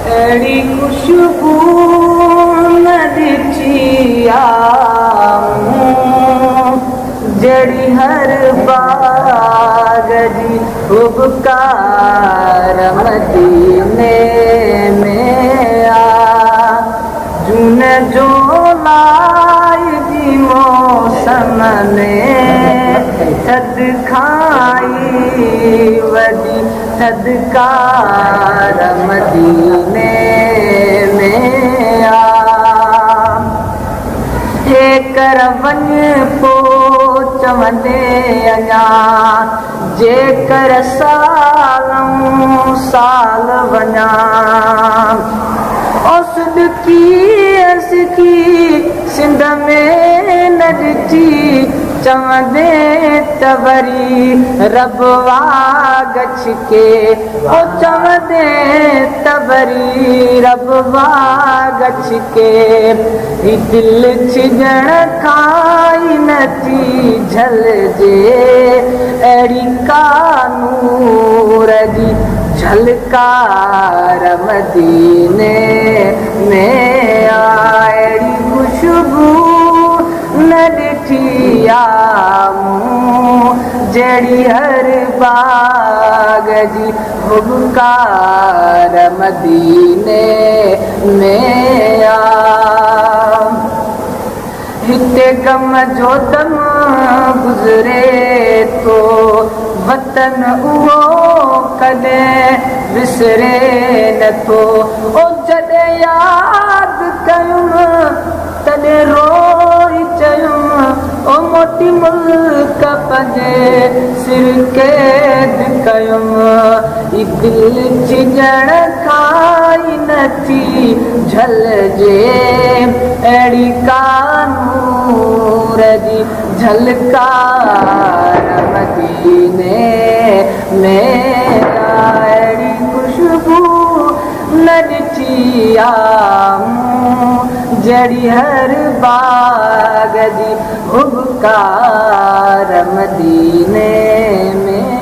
अहिड़ी ख़ुशबू न ॾिठी आहे जहिड़ी हर बाग़ जी हुबकार मदीने में आहे। जून जुलाई जी मौसम में थधि खाई वॾी थधकार मदीने में आहे। जेकर वञ पोइ चवंदे अञा, जेकर साल साल वञा। ओ सिदकी सिखी सिंध में न ॾिठी, चवंदे त वरी रब वागछ खे। ओ चवंदे त वरी रब वागछ खे। ही दिलि छिॼण खां ई नथी झलजे, अहिड़ी का नूर जी झलकार मदीने में आहे। अहिड़ी ख़ुशबू न ॾिठी आहे मूं, जहिड़ी हर बाग़ जी हुबकार मदीने में आहे। हिते गम जो दम गुज़रे थो, वतन उहो कॾहिं विसरे नथो। ओ जॾहिं यादि कयुमि तॾहिं रोई चयुमि, ओ मोटी मुल्क पंहिंजे सिर क़ैद कयुमि। ही दिलि छिॼण खां ई नथी झलजे, अहिड़ी का नूर जी झलकार मदीने में आहे। अहिड़ी ख़ुशबू न ॾिठी आहे मूं, जहिड़ी हर बाग़ जी हुबकार मदीने में।